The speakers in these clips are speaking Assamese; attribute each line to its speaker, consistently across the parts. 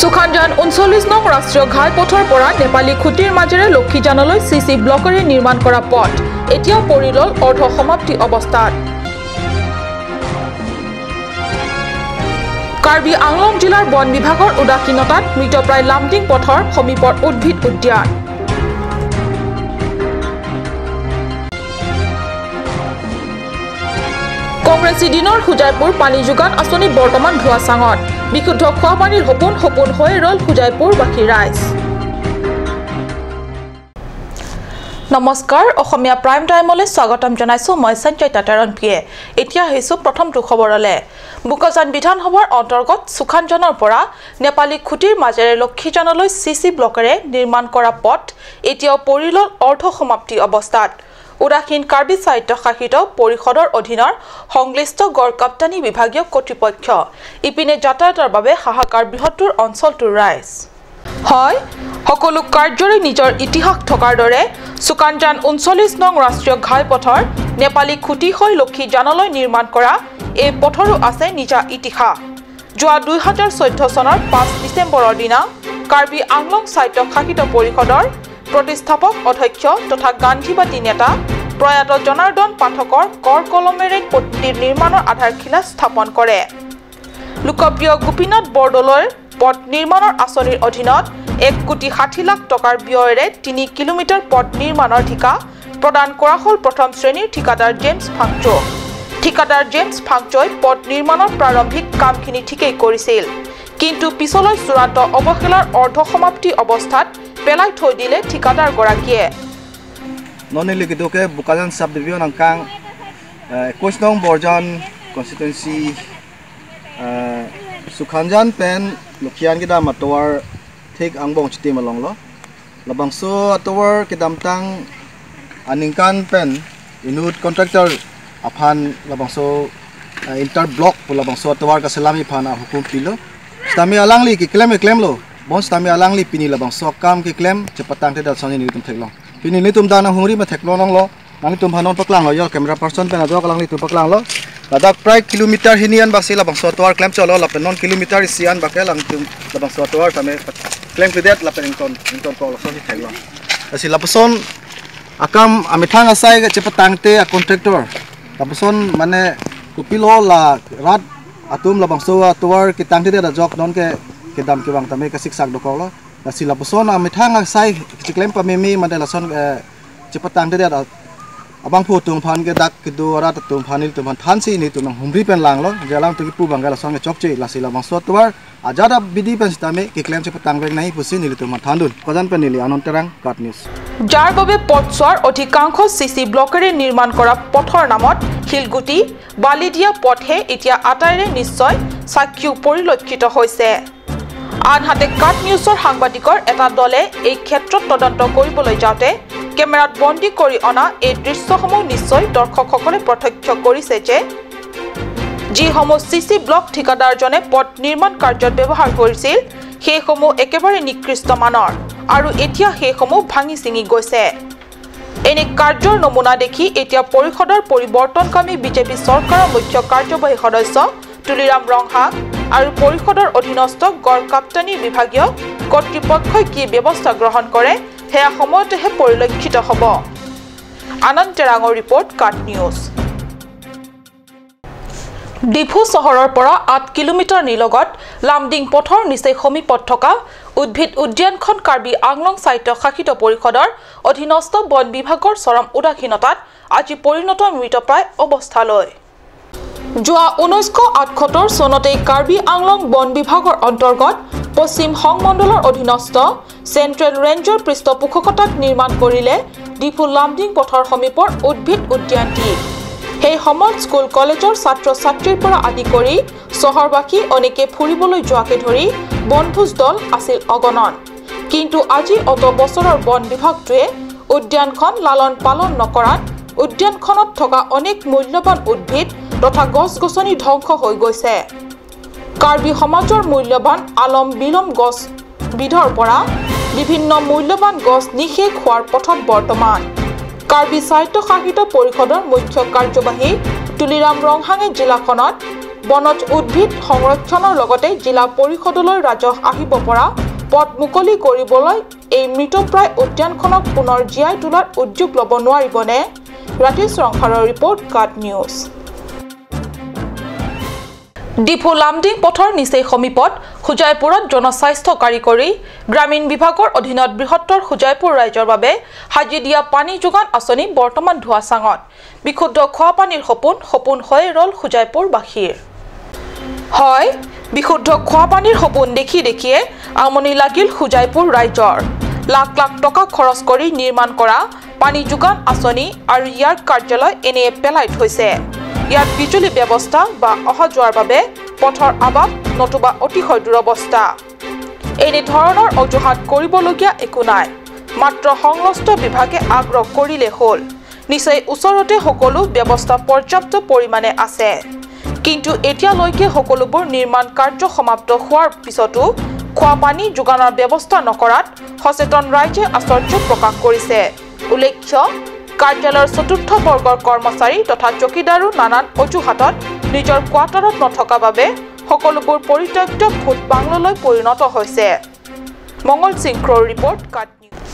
Speaker 1: সুখানজান ৩৯ নং ৰাষ্ট্ৰীয় ঘাইপথৰ পৰা নেপালী খুঁটিৰ মাজেৰে লক্ষীজানলৈ চি চি ব্লকেৰে নিৰ্মাণ কৰা পথ এতিয়া পৰি ৰ'ল অৰ্ধ সমাপ্তি অৱস্থাত। কাৰ্বি আংলং জিলাৰ বন বিভাগৰ উদাসীনতাত মৃতপ্ৰায় লামডিং পথৰ সমীপৰ উদ্ভিদ উদ্যান। কংগ্ৰেছী দিনৰ হোজাইপুৰ পানী যোগান আঁচনি বৰ্তমান ধোঁৱাচাঙত। বিশুদ্ধ খোৱা পানীৰ সপোন সপোন হৈ ৰ'ল হোজাইপুৰবাসী ৰাইজ। নমস্কাৰ, অসমীয়া প্ৰাইম টাইমলৈ স্বাগতম জনাইছো মই সঞ্জয় তাতাৰণ পিয়ে। এতিয়া আহিছো প্ৰথমটো খবৰলৈ। বোকাজান বিধানসভাৰ অন্তৰ্গত সুখানজানৰ পৰা নেপালী খুঁটিৰ মাজেৰে লক্ষীজানলৈ চি চি ব্লকেৰে নিৰ্মাণ কৰা পথ এতিয়াও পৰি ৰ'ল অৰ্ধ সমাপ্তি অৱস্থাত। উদাসীন কাৰ্বি স্বায়ত্তশাসিত পৰিষদৰ অধীনৰ সংশ্লিষ্ট গড়কাপ্তানি বিভাগীয় কৰ্তৃপক্ষ। ইপিনে যাতায়াতৰ বাবে হাহাকাৰ বৃহত্তৰ অঞ্চলটোৰ ৰাইজ। হয়, সকলো কাৰ্যৰে নিজৰ ইতিহাস থকাৰ দৰে সুকানজান ৩৯ নং ৰাষ্ট্ৰীয় ঘাইপথৰ নেপালী খুঁটি হৈ লক্ষীজানলৈ নিৰ্মাণ কৰা এই পথৰো আছে নিজা ইতিহাস। যোৱা ২০১৪ চনৰ ৫ ডিচেম্বৰৰ দিনা কাৰ্বি আংলং স্বায়ত্তশাসিত পৰিষদৰ প্ৰতিষ্ঠাপক অধ্যক্ষ তথা গান্ধীবাদী নেতা প্ৰয়াত জনাৰ্দন পাঠকৰ কৰ কলমেৰে পথটিৰ নিৰ্মাণৰ আধাৰশিলা স্থাপন কৰে। লোকপ্ৰিয় গোপীনাথ বৰদলৈৰ পথ নিৰ্মাণৰ আঁচনিৰ অধীনত ১ কোটি ৬০ লাখ টকাৰ ব্যয়েৰে ৩ কিলোমিটাৰ পথ নিৰ্মাণৰ ঠিকা প্ৰদান কৰা হ'ল প্ৰথম শ্ৰেণীৰ ঠিকাদাৰ জেমছ ফাংচো। ঠিকাদাৰ জেমছ ফাংচই পথ নিৰ্মাণৰ প্ৰাৰম্ভিক কামখিনি ঠিকেই কৰিছিল, কিন্তু পিছলৈ চূড়ান্ত অৱহেলাৰ অৰ্ধ সমাপ্তি অৱস্থাত পেলাই থৈ দিলে ঠিকাদাৰগৰাকীয়ে।
Speaker 2: Noni likido ke Bokajan sub division angkang 21 nong Borjan constituency Sukhanjan pen Lukhian kita matawar thik angbong chiti malong lo labangso atawar kidam tang aningkan pen inut contractor aphan labangso inter block labangso atawar ka salami phana hukum pilo stami alangli ki claim claim lo bon stami alangli pini labangso kam ki claim chepatang te dal soni ni tum thek long pini ni tum dana hungri ma thek long lo nang tum hanon paklang lo yo camera person pen ajok alangli tum paklang lo ladak prai kilometer hinian basi labangso atawar claim cholo la pen non kilometer isian bake lang tum labangso atawar tame claim klidet la pen ington ington ko lo soni thek long asi lapason akam amithang asai ga chepatang te a contractor lapason mane kupilo la rat atum labangso atawar kitang te da jok non ke kedam ke bang tame ka siksak do ko lo asi lapason amithang asai chiklem pa memi mane lason chepatang te da abang phu tung phan ke dak ke do ra tung phanil tung phan than si ni tung humri pen lang lo jalang tu ki pu bang ga lason ke chok che lasi labangso atawar ajada bidi pen stame ke claim chepatang bek nahi pusi ni tung thandun kajan pen nili Anand Terang cut news.
Speaker 1: যাৰ বাবে পথছোৱাৰ অধিকাংশ চি চি ব্লকেৰে নিৰ্মাণ কৰা পথৰ নামত শিলগুটি বালি দিয়া পথহে এতিয়া আটাইৰে নিশ্চয় সাক্ষী পৰিলক্ষিত হৈছে। আনহাতে কাট নিউজৰ সাংবাদিকৰ এটা দলে এই ক্ষেত্ৰত তদন্ত কৰিবলৈ যাওঁতে কেমেৰাত বন্দী কৰি অনা এই দৃশ্যসমূহ নিশ্চয় দৰ্শকসকলে প্ৰত্যক্ষ কৰিছে যে যিসমূহ চি চি ব্লক ঠিকাদাৰজনে পথ নিৰ্মাণ কাৰ্যত ব্যৱহাৰ কৰিছিল সেইসমূহ একেবাৰে নিকৃষ্ট মানৰ আৰু এতিয়া সেইসমূহ ভাঙি ছিঙি গৈছে। এনে কাৰ্যৰ নমুনা দেখি এতিয়া পৰিষদৰ পৰিৱৰ্তনকামী বিজেপি চৰকাৰৰ মুখ্য কাৰ্যবাহী সদস্য তুলিৰাম ৰংহাং আৰু পৰিষদৰ অধীনস্থ গড়কাপ্তানি বিভাগীয় কৰ্তৃপক্ষই কি ব্যৱস্থা গ্ৰহণ কৰে সেয়া সময়তেহে পৰিলক্ষিত হ'ব। আনন্দ তেৰাঙৰ ৰিপৰ্ট, কাট নিউজ। ডিফু চহৰৰ পৰা ৮ কিলোমিটাৰ নিলগত লামডিং পথৰ নিচেই সমীপত থকা উদ্ভিদ উদ্যানখন কাৰ্বি আংলং স্বায়ত্তশাসিত পৰিষদৰ অধীনস্থ বন বিভাগৰ চৰম উদাসীনতাত আজি পৰিণত মৃতপ্ৰায় অৱস্থালৈ। যোৱা ১৯৭৮ চনতেই কাৰ্বি আংলং বন বিভাগৰ অন্তৰ্গত পশ্চিম সংমণ্ডলৰ অধীনস্থ চেণ্ট্ৰেল ৰেঞ্জৰ পৃষ্ঠপোষকতাত নিৰ্মাণ কৰিলে ডিফু লামডিং পথৰ সমীপৰ উদ্ভিদ উদ্যানটি। সেই সময়ত স্কুল কলেজৰ ছাত্ৰ ছাত্ৰীৰ পৰা আদি কৰি চহৰবাসী অনেকে ফুৰিবলৈ যোৱাকে ধৰি বনভোজ দল আছিল অগণন। কিন্তু আজি অত বছৰৰ বন বিভাগটোৱে উদ্যানখন লালন পালন নকৰাত উদ্যানখনত থকা অনেক মূল্যৱান উদ্ভিদ তথা গছ গছনি ধ্বংস হৈ গৈছে। কাৰ্বি সমাজৰ মূল্যৱান আলম বিলম গছ বিধৰ পৰা বিভিন্ন মূল্যৱান গছ নিঃশেষ হোৱাৰ পথত বৰ্তমান। কাৰ্বি স্বায়ত্তশাসিত পৰিষদৰ মুখ্য কাৰ্যবাহী তুলিৰাম ৰংহাঙে জিলাখনত বনজ উদ্ভিদ সংৰক্ষণৰ লগতে জিলা পৰিষদলৈ ৰাজহ আহিব পৰা পথ মুকলি কৰিবলৈ এই মৃতপ্ৰায় উদ্যানখনক পুনৰ জীয়াই তোলাৰ উদ্যোগ ল'ব নোৱাৰিবনে? ৰাকেশ ৰংখাৰৰ ৰিপৰ্ট, কাট নিউজ। ডিফু লামডিং পথৰ নিচেই সমীপত হোজাইপুৰত জনস্বাস্থ্য কাৰিকৰী গ্ৰামীণ বিভাগৰ অধীনত বৃহত্তৰ হোজাইপুৰ ৰাইজৰ বাবে সাজি দিয়া পানী যোগান আঁচনি বৰ্তমান ধোঁৱাচাঙত। বিশুদ্ধ খোৱা পানীৰ সপোন সপোন হৈ ৰ'ল হোজাইপুৰবাসীৰ। হয়, বিশুদ্ধ খোৱা পানীৰ সপোন দেখি দেখিয়ে আমনি লাগিল হোজাইপুৰ ৰাইজৰ। লাখ লাখ টকা খৰচ কৰি নিৰ্মাণ কৰা পানী যোগান আঁচনি আৰু ইয়াৰ কাৰ্যালয় এনেয়ে পেলাই থৈছে। ইয়াত বিজুলী ব্যৱস্থা বা অহা যোৱাৰ বাবে পথৰ অভাৱ নতুবা অতিশয় দুৰৱস্থা। এনেধৰণৰ অজুহাত কৰিবলগীয়া একো নাই, মাত্ৰ সংশ্লিষ্ট বিভাগে আগ্ৰহ কৰিলে হ'ল। নিচেই ওচৰতে সকলো ব্যৱস্থা পৰ্যাপ্ত পৰিমাণে আছে, কিন্তু এতিয়ালৈকে সকলোবোৰ নিৰ্মাণ কাৰ্য সমাপ্ত হোৱাৰ পিছতো খোৱা পানী যোগানৰ ব্যৱস্থা নকৰাত সচেতন ৰাইজে আশ্চৰ্য প্ৰকাশ কৰিছে। উল্লেখ্য, কাৰ্যালয়ৰ চতুৰ্থ বৰ্গৰ কৰ্মচাৰী তথা চকীদাৰো নানান অজুহাতত নিজৰ কোৱাৰ্টাৰত নথকা বাবে সকলোবোৰ পৰিত্যক্ত ভূত বাংলোলৈ পৰিণত হৈছে। মংগল সিংক্ৰৰ ৰিপৰ্ট, কাট নিউজ।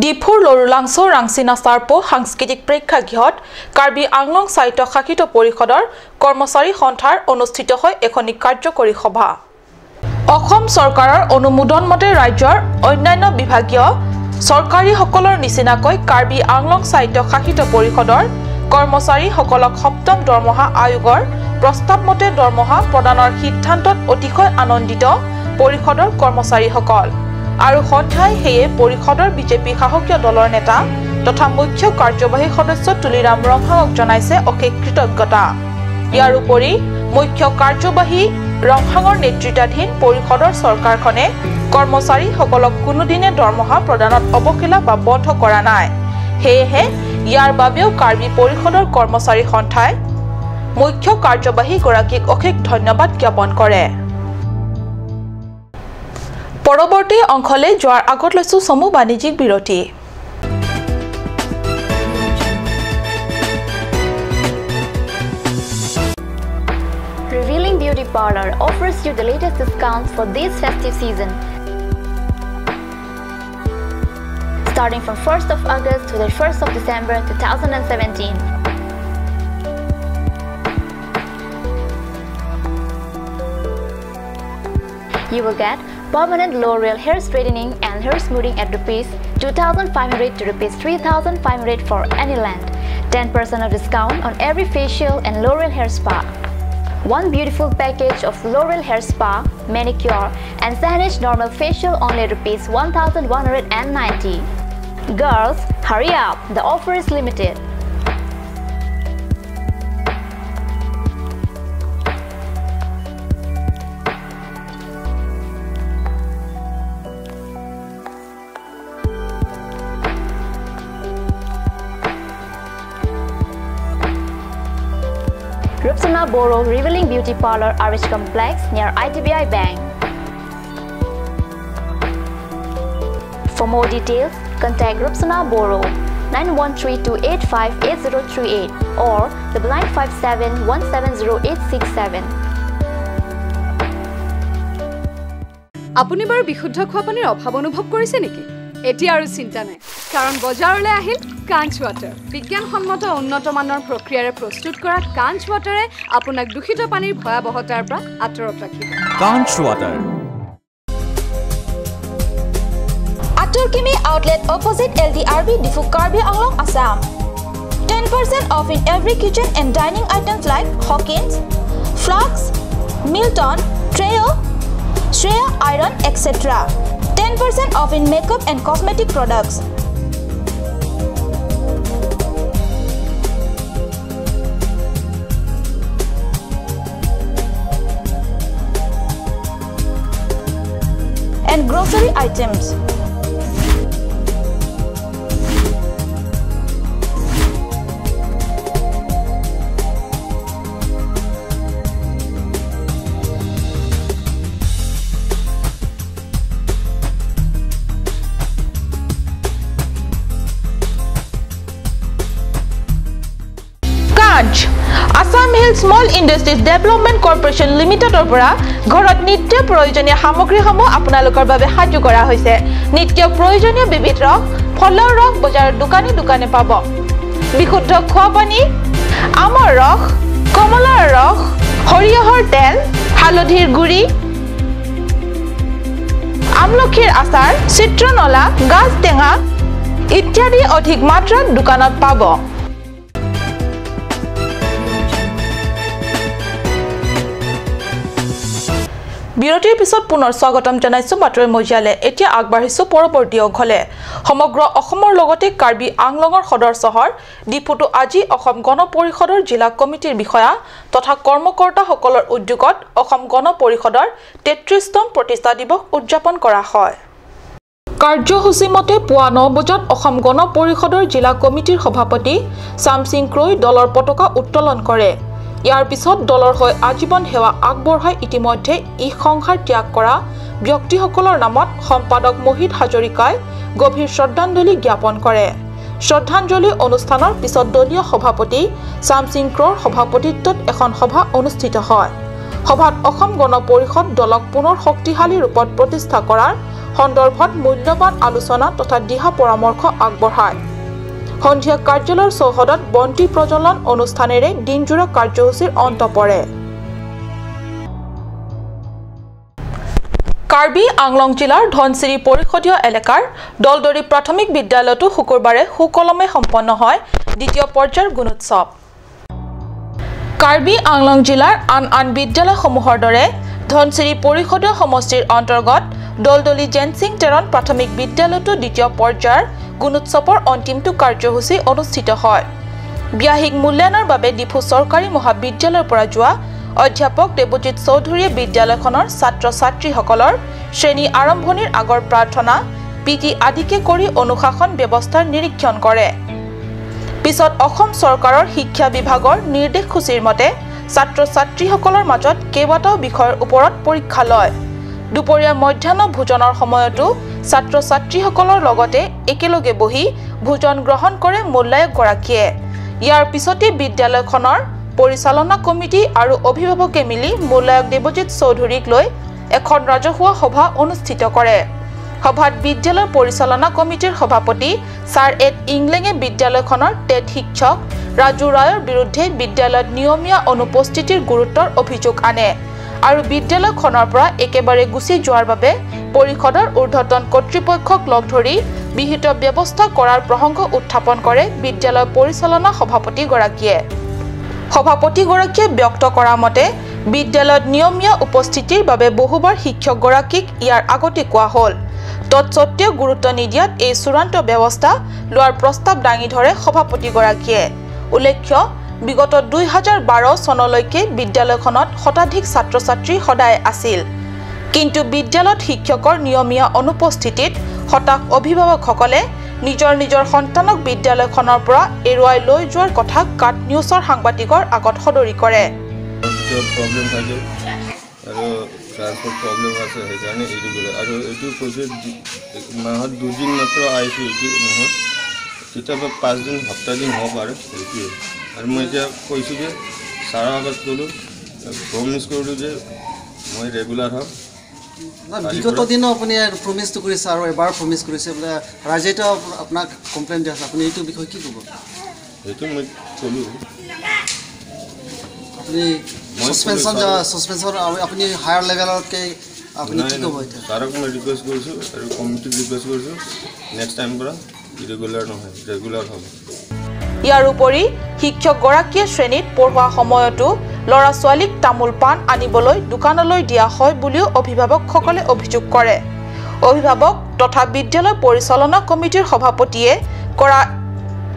Speaker 1: ডিফুৰ লৰুলাংছ ৰাংচিনা চাৰ্পো সাংস্কৃতিক প্ৰেক্ষাগৃহত কাৰ্বি আংলং স্বায়ত্তশাসিত পৰিষদৰ কৰ্মচাৰী সন্থাৰ অনুষ্ঠিত হয় এখনি কাৰ্যকৰী সভা। অসম চৰকাৰৰ অনুমোদন মতে ৰাজ্যৰ অন্যান্য বিভাগীয় চৰকাৰীসকলৰ নিচিনাকৈ কাৰ্বি আংলং স্বায়ত্তশাসিত পৰিষদৰ কৰ্মচাৰীসকলক সপ্তম দৰমহা আয়োগৰ প্ৰস্তাৱ মতে দৰমহা প্ৰদানৰ সিদ্ধান্তত অতিশয় আনন্দিত পৰিষদৰ কৰ্মচাৰীসকল আৰু সন্থাই সেয়ে পৰিষদৰ বিজেপি শাসকীয় দলৰ নেতা তথা মুখ্য কাৰ্যবাহী সদস্য তুলিৰাম ৰংহাঙক জনাইছে অশেষ কৃতজ্ঞতা। ইয়াৰ উপৰি মুখ্য কাৰ্যবাহী ৰংহাঙৰ নেতৃত্বাধীন পৰিষদৰ চৰকাৰখনে কৰ্মচাৰীসকলক কোনোদিনে দৰমহা প্ৰদানত অৱহেলা বা বন্ধ কৰা নাই। সেয়েহে ইয়াৰ বাবেও কাৰ্বি পৰিষদৰ কৰ্মচাৰী সন্থাই মুখ্য কাৰ্যবাহীগৰাকীক অশেষ ধন্যবাদ জ্ঞাপন কৰে। পৰৱৰ্তী অংশলৈ যোৱাৰ আগত লৈছো চমু বাণিজ্যিক বিৰতি।
Speaker 3: Revealing Beauty Parlor offers you the latest discounts for this festive season. Starting from 1st of August to the 1st of December 2017. You will get permanent L'Oreal hair straightening and hair smoothing at rupees 2,500 to rupees 3,500 for any length. 10% of discount on every facial and L'Oreal hair spa. One beautiful package of L'Oreal hair spa, manicure and Sanish normal facial only rupees 1,190. Girls, hurry up, the offer is limited. Rupsana Boro Revealing Beauty Parlor, RH Complex near IDBI Bank. For more details, contact Rupsana Boro 9132858038 or 9957170867.
Speaker 4: আপুনি বাৰু বিশুদ্ধ খোৱা পানীৰ অভাৱ অনুভৱ কৰিছে নেকি? এতিয়া আৰু চিন্তা নাই, কাৰণ বজাৰলৈ আহিল কাঞ্চ ৱাটাৰ। বিজ্ঞানসন্মত উন্নত মানৰ প্ৰক্ৰিয়াৰে প্ৰস্তুত কৰা কাঞ্চ ৱাটাৰে আপোনাক দূষিত পানীৰ ভয়াৱহতাৰ পৰা আঁতৰত ৰাখিব।
Speaker 5: Kanch water.
Speaker 6: Atul Kimi outlet opposite LDRB Diphu Karbi Anglong, Assam. 10% off in every kitchen and dining items like Hawkins, Flux, Milton, Treo, Shreya Iron, etc. 10% off in makeup and cosmetic products. And grocery items.
Speaker 1: Kanch, Assam Assam hill small industries development corporation লিমিটেডৰ পৰা ঘৰত নিত্য প্ৰয়োজনীয় সামগ্ৰীসমূহ আপোনালোকৰ বাবে সাজু কৰা হৈছে। নিত্য প্ৰয়োজনীয় বিবিধ ৰস, ফলৰ ৰস বজাৰৰ দোকানে দোকানে পাব। বিশুদ্ধ খোৱা পানী, আমৰ ৰস, কমলাৰ ৰস, সৰিয়হৰ তেল, হালধিৰ গুড়ি, আমলখিৰ আচাৰ, চিত্ৰনলা, গাজ টেঙা ইত্যাদি অধিক মাত্ৰাত দোকানত পাব। বিৰতিৰ পিছত পুনৰ স্বাগতম জনাইছো বাতৰি মজিয়ালে। এতিয়া আগবাঢ়িছো পৰৱৰ্তী অংশলে। সমগ্ৰ অসমৰ লগতে কাৰ্বি আংলঙৰ সদৰ চহৰ ডিফুতো আজি অসম গণ পৰিষদৰ জিলা কমিটিৰ বিষয়া তথা কৰ্মকৰ্তাসকলৰ উদ্যোগত অসম গণ পৰিষদৰ 33তম প্ৰতিষ্ঠা দিৱস উদযাপন কৰা হয়। কাৰ্যসূচীমতে পুৱা 9 বজাত অসম গণ পৰিষদৰ জিলা কমিটিৰ সভাপতি চামচিং ক্ৰৈ দলৰ পতাকা উত্তোলন কৰে। ইয়াৰ পিছত দলৰ হৈ আজীৱন সেৱা আগবঢ়াই ইতিমধ্যে ই সংসাৰ ত্যাগ কৰা ব্যক্তিসকলৰ নামত সম্পাদক মোহিত হাজৰিকাই গভীৰ শ্ৰদ্ধাঞ্জলি জ্ঞাপন কৰে। শ্ৰদ্ধাঞ্জলি অনুষ্ঠানৰ পিছত দলীয় সভাপতি চামচিং ক্ৰ'ৰ সভাপতিত্বত এখন সভা অনুষ্ঠিত হয়। সভাত অসম গণ পৰিষদ দলক পুনৰ শক্তিশালী ৰূপত প্ৰতিষ্ঠা কৰাৰ সন্দৰ্ভত মূল্যৱান আলোচনা তথা দিহা পৰামৰ্শ আগবঢ়ায়। সন্ধিয়া কাৰ্যালয়ৰ চৌহদত বন্তি প্ৰজ্বলন অনুষ্ঠানেৰে দিনজোৰা কাৰ্যসূচীৰ অন্ত পৰে। কাৰ্বি আংলং জিলাৰ ধনশিৰি পৰিষদীয় এলেকাৰ দলদৰি প্ৰাথমিক বিদ্যালয়তো শুকুৰবাৰে সুকলমে সম্পন্ন হয় দ্বিতীয় পৰ্যায়ৰ গুণোৎসৱ। কাৰ্বি আংলং জিলাৰ আন আন বিদ্যালয়সমূহৰ দৰে ধনশিৰি পৰিষদীয় সমষ্টিৰ অন্তৰ্গত দলদলি জেনচিং টেৰণ প্ৰাথমিক বিদ্যালয়তো দ্বিতীয় পৰ্যায়ৰ গুণোৎসৱৰ অন্তিমটো কাৰ্যসূচী অনুষ্ঠিত হয়। ব্যাহিক মূল্যায়নৰ বাবে ডিফু চৰকাৰী মহাবিদ্যালয়ৰ পৰা যোৱা অধ্যাপক দেৱজিৎ চৌধুৰীয়ে বিদ্যালয়খনৰ ছাত্ৰ ছাত্ৰীসকলৰ শ্ৰেণী আৰম্ভণিৰ আগৰ প্ৰাৰ্থনা, পিটি আদিকে কৰি অনুশাসন ব্যৱস্থাৰ নিৰীক্ষণ কৰে। পিছত অসম চৰকাৰৰ শিক্ষা বিভাগৰ নিৰ্দেশসূচীৰ মতে ছাত্ৰ ছাত্ৰীসকলৰ মাজত কেইবাটাও বিষয়ৰ ওপৰত পৰীক্ষা লয়। দুপৰীয়া মধ্যাহ্ন ভোজনৰ সময়তো ছাত্ৰ ছাত্ৰীসকলৰ লগতে একেলগে বহি ভোজন গ্ৰহণ কৰে মূল্যায়কগৰাকীয়ে। ইয়াৰ পিছতে বিদ্যালয়খনৰ পৰিচালনা কমিটি আৰু অভিভাৱকে মিলি মূল্যায়ক দেৱজিৎ চৌধুৰীক লৈ এখন ৰাজহুৱা সভা অনুষ্ঠিত কৰে। সভাত বিদ্যালয় পৰিচালনা কমিটিৰ সভাপতি ছাৰ এড ইংলেঙে বিদ্যালয়খনৰ টেট শিক্ষক ৰাজু ৰায়ৰ বিৰুদ্ধে বিদ্যালয়ত নিয়মীয়া অনুপস্থিতিৰ গুৰুত্বৰ অভিযোগ আনে আৰু বিদ্যালয়খনৰ পৰা একেবাৰে গুচি যোৱাৰ বাবে পৰিষদৰ ঊৰ্ধ্বতন কৰ্তৃপক্ষক লগ ধৰি বিহিত ব্যৱস্থা কৰাৰ প্ৰসংগ উত্থাপন কৰে বিদ্যালয় পৰিচালনা সভাপতিগৰাকীয়ে। সভাপতিগৰাকীয়ে ব্যক্ত কৰা মতে বিদ্যালয়ত নিয়মীয়া উপস্থিতিৰ বাবে বহুবাৰ শিক্ষকগৰাকীক ইয়াৰ আগতে কোৱা হ'ল, তৎসত্ত্বেও গুৰুত্ব নিদিয়াত এই চূড়ান্ত ব্যৱস্থা লোৱাৰ প্ৰস্তাৱ দাঙি ধৰে সভাপতিগৰাকীয়ে। উল্লেখ্য, বিগত 2012 চনলৈকে বিদ্যালয়খনত শতাধিক ছাত্ৰ ছাত্ৰী সদায় আছিল, কিন্তু বিদ্যালয়ত শিক্ষকৰ নিয়মীয়া অনুপস্থিতিত হতাশ অভিভাৱকসকলে নিজৰ নিজৰ সন্তানক বিদ্যালয়খনৰ পৰা এৰুৱাই লৈ যোৱাৰ কথা কাট নিউজৰ সাংবাদিকৰ আগত সদৰি কৰে।
Speaker 5: প্ৰব্লেম থাকে আৰু ট্ৰান্সপৰ্ট প্ৰব্লেম আছে, সেইকাৰণে এইটো কৰে। আৰু এইটো কৈছে মাহত দুদিন মাত্ৰ আহিছোঁ, এইটো নহয় কেতিয়াবা 5 দিন সপ্তাহ দিন হ'ব পাৰে, সেইটোৱে। আৰু মই এতিয়া কৈছোঁ যে ছাৰৰ আগত ক'লোঁ, প্ৰমিছ কৰিলোঁ যে মই ৰেগুলাৰ হ'ম।
Speaker 7: বিগত দিনো আপুনি প্ৰমিছটো কৰিছে আৰু এবাৰ প্ৰমিছ কৰিছে বোলে, ৰাইজেতো আপোনাক কমপ্লেইন দি আছে, আপুনি এইটো বিষয়ে কি ক'ব?
Speaker 5: সেইটো মই ক'লোঁ।
Speaker 7: আপুনি ছাছপেনশ্যন আপুনি হায়াৰ লেভেলতকৈ আপুনি কি ক'ব এতিয়া?
Speaker 5: ছাৰক মই ৰিকুৱেষ্ট কৰিছোঁ আৰু কমিটিক ৰিকুৱেষ্ট কৰিছোঁ, নেক্সট টাইম পৰা ইৰেগুলাৰ নহয় ৰেগুলাৰ হ'ব।
Speaker 1: ইয়াৰ উপৰি শিক্ষকগৰাকীয়ে শ্ৰেণীত পঢ়োৱা সময়তো ল'ৰা ছোৱালীক তামোল পাণ আনিবলৈ দোকানলৈ দিয়া হয় বুলিও অভিভাৱকসকলে অভিযোগ কৰে। অভিভাৱক তথা বিদ্যালয় পৰিচালনা কমিটিৰ সভাপতিয়ে কৰা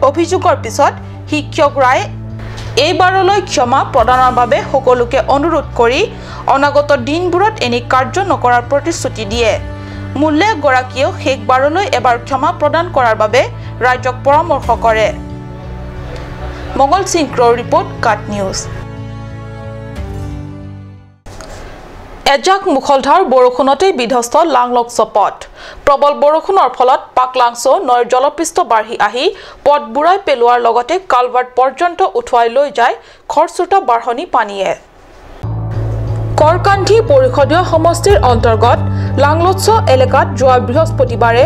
Speaker 1: অভিযোগৰ পিছত শিক্ষক ৰায়ে এইবাৰলৈ ক্ষমা প্ৰদানৰ বাবে সকলোকে অনুৰোধ কৰি অনাগত দিনবোৰত এনে কাৰ্য নকৰাৰ প্ৰতিশ্ৰুতি দিয়ে। মূল্যায়কগৰাকীয়েও শেষবাৰলৈ এবাৰ ক্ষমা প্ৰদান কৰাৰ বাবে ৰাইজক পৰামৰ্শ কৰে। মঙ্গল সিং ক্ৰ'ৰ ৰিপৰ্ট, কাট নিউজ। এজাক মুখলধাৰ বৰষুণতেই বিধ্বস্ত লাংলকছ পথ। প্ৰবল বৰষুণৰ ফলত পাকলাংছ নৈৰ জলপৃষ্ঠ বাঢ়ি আহি পথ বুৰাই পেলোৱাৰ লগতে কালভাৰ্ট পৰ্যন্ত উঠুৱাই লৈ যায় খৰস্ৰোতা বাঢ়নী পানীয়ে। কৰকান্ধি পৰিষদীয় সমষ্টিৰ অন্তৰ্গত লাংলৎস এলেকাত যোৱা বৃহস্পতিবাৰে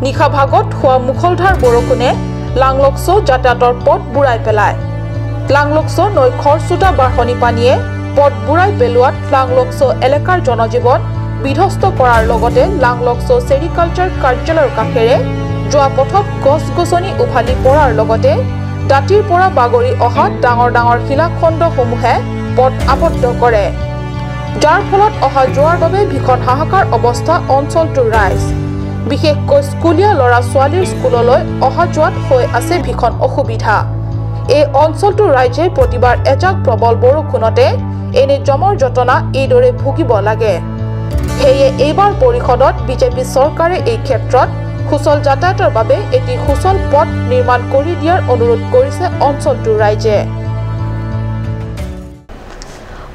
Speaker 1: নিশা ভাগত হোৱা মুখলধাৰ বৰষুণে লাংলৎস যাতায়াতৰ পথ বুৰাই পেলায়। লাংলৎস নৈ খৰস্ৰোতা বাঢ়নী পানীয়ে পথ বুৰাই পেলোৱাত লাংলৎস এলেকাৰ জনজীৱন বিধ্বস্ত কৰাৰ লগতে লাংলৎস চেৰিকালচাৰ কাৰ্যালয়ৰ কাষেৰে যোৱা পথত গছ গছনি উভালি পৰাৰ লগতে দাঁতিৰ পৰা বাগৰি অহা ডাঙৰ ডাঙৰ শিলাখণ্ডসমূহে পথ আবদ্ধ কৰে, যাৰ ফলত অহা যোৱাৰ বাবে ভীষণ হাহাকাৰ অৱস্থা অঞ্চলটোৰ ৰাইজ। বিশেষকৈ স্কুলীয়া ল'ৰা ছোৱালীৰ স্কুললৈ অহা যোৱাত হৈ আছে ভীষণ অসুবিধা। এই অঞ্চলটোৰ ৰাইজে প্ৰতিবাৰ এজাক প্ৰবল বৰষুণতে এনে জমৰ যতনা এইদৰে ভুগিব লাগে। সেয়ে এইবাৰ পৰিষদত বিজেপি চৰকাৰে এই ক্ষেত্ৰত সুচল যাতায়াতৰ বাবে এটি সুচল পথ নিৰ্মাণ কৰি দিয়াৰ অনুৰোধ কৰিছে অঞ্চলটোৰ ৰাইজে।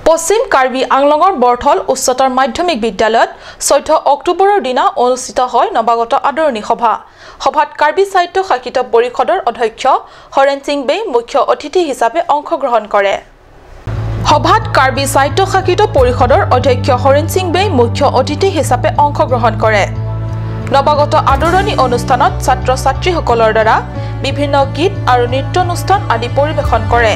Speaker 1: পশ্চিম কাৰ্বি আংলঙৰ বৰথল উচ্চতৰ মাধ্যমিক বিদ্যালয়ত 14 অক্টোবৰৰ দিনা অনুষ্ঠিত হয় নৱাগত আদৰণি সভা। সভাত কাৰ্বি সাহিত্য শাসিত পৰিষদৰ অধ্যক্ষ হৰেণ সিং বে মুখ্য অতিথি হিচাপে অংশগ্ৰহণ কৰে। সভাত কাৰ্বি সাহিত্য শাসিত পৰিষদৰ অধ্যক্ষ হৰেণ সিং বে মুখ্য অতিথি হিচাপে অংশগ্ৰহণ কৰে। নৱাগত আদৰণি অনুষ্ঠানত ছাত্ৰ ছাত্ৰীসকলৰ দ্বাৰা বিভিন্ন গীত আৰু নৃত্যানুষ্ঠান আদি পৰিৱেশন কৰে।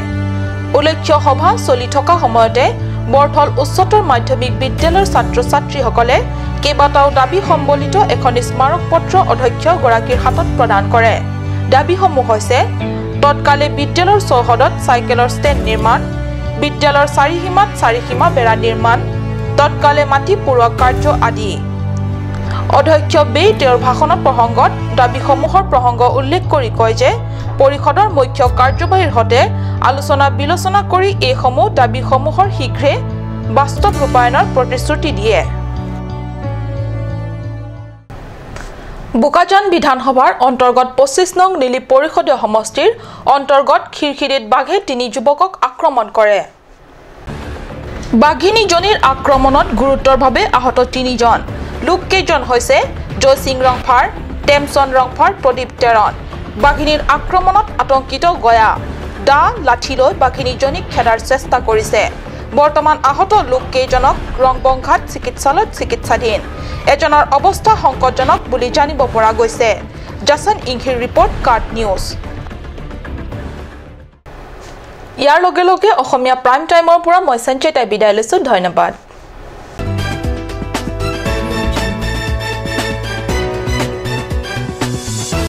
Speaker 1: উল্লেখ্য, সভা চলি থকা সময়তে বৰথল উচ্চতৰ মাধ্যমিক বিদ্যালয়ৰ ছাত্ৰ ছাত্ৰীসকলে কেইবাটাও দাবী সম্বলিত এখন স্মাৰক পত্ৰ অধ্যক্ষগৰাকীৰ হাতত প্ৰদান কৰে। দাবীসমূহ হৈছে তৎকালে বিদ্যালয়ৰ চৌহদত চাইকেলৰ ষ্টেণ্ড নিৰ্মাণ, বিদ্যালয়ৰ চাৰিসীমাত চাৰিসীমা বেৰা নিৰ্মাণ, তৎকালে মাটি পূৰোৱা কাৰ্য আদি। অধ্যক্ষ বেই তেওঁৰ ভাষণত প্ৰসংগত দাবীসমূহৰ প্ৰসংগ উল্লেখ কৰি কয় যে পৰিষদৰ মুখ্য কাৰ্যবাহীৰ সৈতে আলোচনা বিলোচনা কৰি এইসমূহ দাবীসমূহৰ শীঘ্ৰে বাস্তৱ ৰূপায়ণৰ প্ৰতিশ্ৰুতি দিয়ে। বোকাজান বিধানসভাৰ অন্তৰ্গত 25 নং নীলি পৰিষদীয় সমষ্টিৰ অন্তৰ্গত খিৰখিৰিত বাঘে 3 যুৱকক আক্ৰমণ কৰে। বাঘিনীজনীৰ আক্ৰমণত গুৰুতৰভাৱে আহত 3 জন লোককেইজন হৈছে জয়সিং ৰংফাৰ, টেমচন ৰংফাৰ, প্ৰদীপ টেৰণ। বাঘিনীৰ আক্ৰমণত আতংকিত গয়া দা লাঠি লৈ বাঘিনীজনীক খেদাৰ চেষ্টা কৰিছে। বৰ্তমান আহত লোককেইজনক ৰংবংঘাট চিকিৎসালয়ত চিকিৎসাধীন। এজনৰ অৱস্থা সংকটজনক বুলি জানিব পৰা গৈছে। জাছন ইংহিৰ ৰিপৰ্ট, কাৰ্ট নিউজ। ইয়াৰ লগে লগে অসমীয়া প্ৰাইম টাইমৰ পৰা মই সঞ্চয়তাই বিদায় লৈছোঁ। ধন্যবাদ।